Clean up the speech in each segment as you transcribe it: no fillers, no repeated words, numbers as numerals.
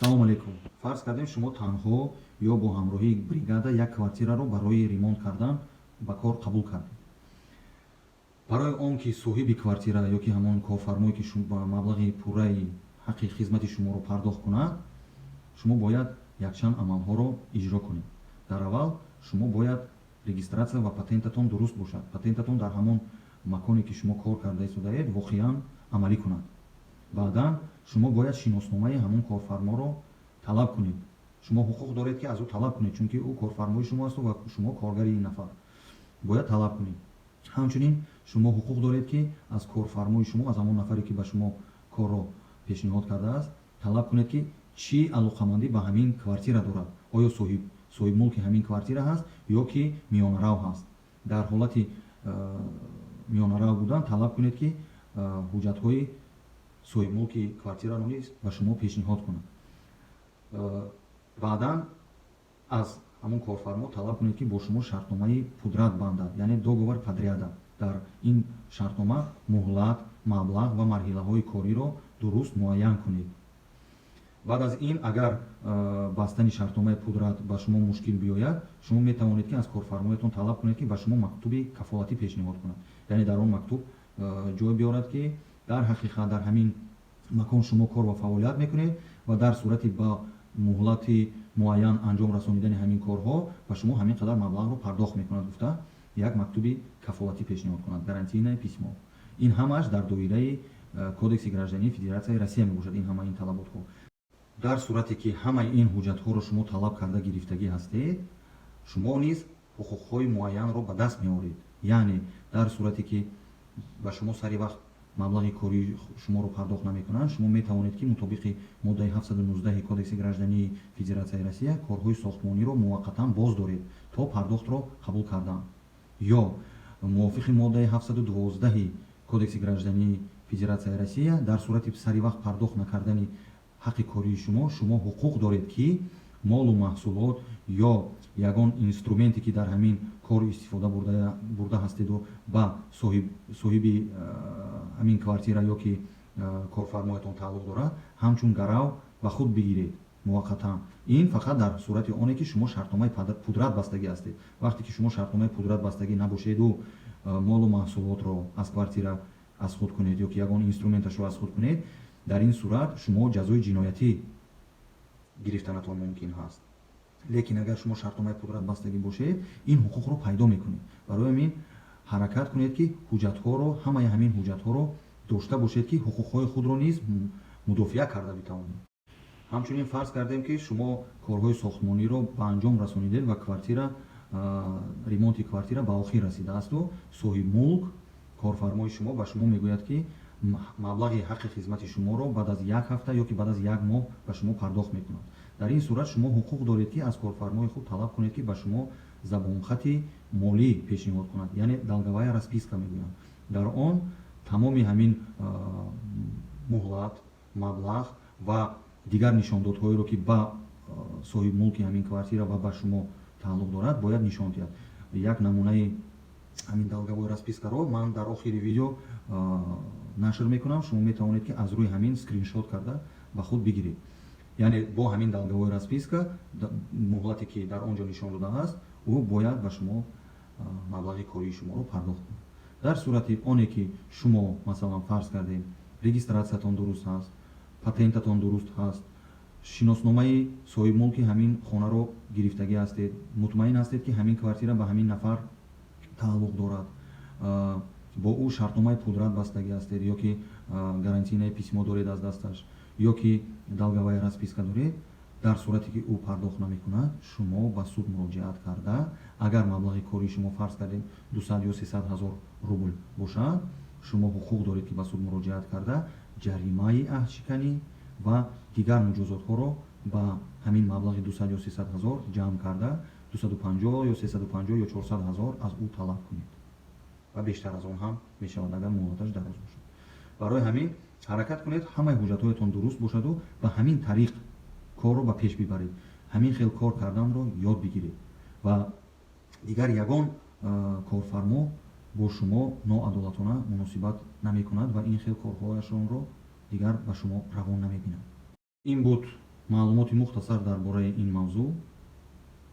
Салому алейкум. Фарз кардем, шумо танҳо ё бо ҳамроҳии бригада як квартираро барои ремонт кардан ба кор қабул кардед. Барои он ки соҳиби квартира ё ки ҳамон корфармое, ки маблағи пурраи ҳаққи хизмати шуморо пардохт кунад, шумо бояд якчанд амалҳоро иҷро кунед. Дар аввал шумо бояд регистрация ва патентатон дуруст бошад, патентатон дар ҳамон маконе, ки шумо кор карда истодаед, воқеан амалӣ кунад. Баъдан шумо бояд шиносномаи ҳамон корфарморо талаб кунед. Шумо ҳуқуқ доред, ки аз ӯ талаб кунед, чунки ӯ корфармои шумо асту ва шумо коргари ин нафар, бояд талаб кунед. Ҳамчунин шумо ҳуқуқ доред, ки аз корфармои шумо, аз ҳамон нафаре, ки ба шумо корро пешниҳод кардааст, талаб кунед, ки чӣ алоқамандӣ ба ҳамин квартира дорад, оё соҳибмулки ҳамин квартира ҳаст ё ки миёнарав ҳаст. Дар ҳолати миёнарав будан талаб кунед, ки ҳуҷҷатҳои соҳибмулки квартираро низ ба шумо пешниҳод кунад. Баъдан аз ҳамон корфармо талаб кунед, ки бо шумо шартномаи пудрат бандад, яъне договор подряда. Дар ин шартнома муҳлат, маблағ ва марҳилаҳои кориро дуруст муайян кунед. Баъд аз ин, агар бастани шартномаи пудрат ба шумо мушкил биёяд, шумо метавонед, ки аз корфармоятон талаб кунед, ки ба шумо мактуби кафолатӣ пешниҳод кунад, яъне дар он мактуб ҷой биёрад, ки дар ҳақиқат дар ҳамин макон шумо кор ва фаъолият мекунед ва дар сурати ба муҳлати муайян анҷом расонидани ҳамин корҳо ба шумо ҳамин қадар маблағро пардохт мекунад гуфта, як мактуби кафолатӣ пешниҳод кунад, гарантийное письмо. Ин ҳамааш дар доираи Кодекси граждании Федератсияи Россия мебошад. Ин ҳама ин талаботҳо, дар сурате ки ҳамаи ин ҳуҷҷатҳоро шумо талаб карда гирифтагӣ ҳастед, шумо низ ҳуқуқҳои муайянро ба даст меоред. Яъне дар сурате ки ба шумо сари вақт маблағи кории шуморо пардохт намекунанд, шумо метавонед, ки мутобиқи моддаи 719 Кодекси граждании Федератсияи Россия корҳои сохтмониро муваққатан боз доред то пардохтро қабул кардан, ё мувофиқи моддаи 712 Кодекси граждании Федератсияи Россия дар сурати сари вақт пардохт накардани ҳаққи кории шумо, шумо ҳуқуқ доред, ки молу маҳсулот ё ягон инструменте, ки дар ҳамин кор истифода бурда ҳастеду, ба соҳиби ҳамин квартира ё ки корфармоятон тааллуқ дорад, ҳамчун гарав ба худ бигиред муваққатан. Ин фақат дар сурати оне, ки шумо шартномаи пудрат бастагӣ ҳастед. Вақте ки шумо шартномаи пудрат бастагӣ набошеду молу маҳсулотро аз квартира аз худ кунед ё ки ягон инструменташро аз худ кунед, дар ин сурат шумо ҷазои ҷиноятӣ гирифтанатон мумкин ҳаст. Лекин агар шумо шартномаи пудрат бастагӣ бошед, ин ҳуқуқро пайдо мекунед. Барои ҳамин ҳаракат кунед, ки ҳуҷҷатҳоро, ҳамаи ҳамин ҳуҷҷатҳоро дошта бошед, ки ҳуқуқҳои худро низ мудофиа карда битавонед. Ҳамчунин фарз кардем, ки шумо корҳои сохтмониро ба анҷом расонидед ва квартира, ремонти квартира ба охир расидаасту соҳибмулк, корфармои шумо, ба шумо мегӯяд, ки маблағи ҳаққи хизмати шуморо баъд аз як ҳафта ё ки баъд аз як моҳ ба шумо пардохт мекунад. Дар ин сурат шумо ҳуқуқ доред, ки аз корфармои худ талаб кунед, ки ба шумо забонхати молӣ пешниҳод кунад, яъне долговая расписка мегӯянд. Дар он тамоми ҳамин муҳлат, маблағ ва дигар нишондодҳоеро, ки ба соҳибмулки ҳамин квартира ва ба шумо тааллуқ дорад, бояд нишон диҳад. Як намунаи ҳамин долговой распискаро ман дар охири видео нашр мекунам. Шумо метавонед, ки аз рӯи ҳамин скриншот карда ба худ бигиред. Яъне бо ҳамин долговой расписка муҳлате, ки дар он ҷо нишон додааст, ӯ бояд ба шумо маблағи кории шуморо пардохт кунад. Дар сурати оне ки шумо, масалан, фарз кардем, регистратсиятон дуруст ҳаст, патентатон дуруст ҳаст, шиносномаи соҳибмулки ҳамин хонаро гирифтагӣ ҳастед, мутмаин ҳастед, ки ҳамин квартира ба ҳамин нафар тааллуқ дорад, бо ӯ шартномаи пудрат бастагӣ ҳастед ё ки гарантийное письмо доред аз дасташ, ё ки долговая расписка доред, дар сурате ки ӯ пардохт намекунад, шумо ба суд муроҷиат карда, агар маблағи кории шумо, фарз кардем, 200 ё 300 ҳазор рубл бошад, шумо ҳуқуқ доред, ки ба суд муроҷиат карда, ҷаримаи аҳдшиканӣ ва дигар муҷозотҳоро ба ҳамин маблағи 200 ё 300 ҳазор ҷамъ карда, 250 ё 350 ё 400 ҳазор аз ӯ талаб кунед ва бештар аз он ҳам мешавад, агар муҳлаташ дароз бошад. Барои ҳамин ҳаракат кунед, ҳамаи ҳуҷҷатҳоятон дуруст бошаду ба ҳамин тариқ корро ба пеш бибаред. Ҳамин хел кор карданро ёд бигиред ва дигар ягон корфармо бо шумо ноадолатона муносибат намекунад ва ин хел корҳояшонро дигар ба шумо равон намебинад. Ин буд. Маълумоти мухтасар дар бораи ин мавзӯъ.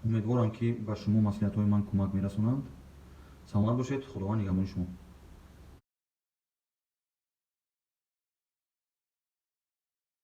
Умедворам, ки ба шумо маслиҳатҳои ман кӯмак мерасонанд. Саломат бошед, Худованд нигаҳбони шумо.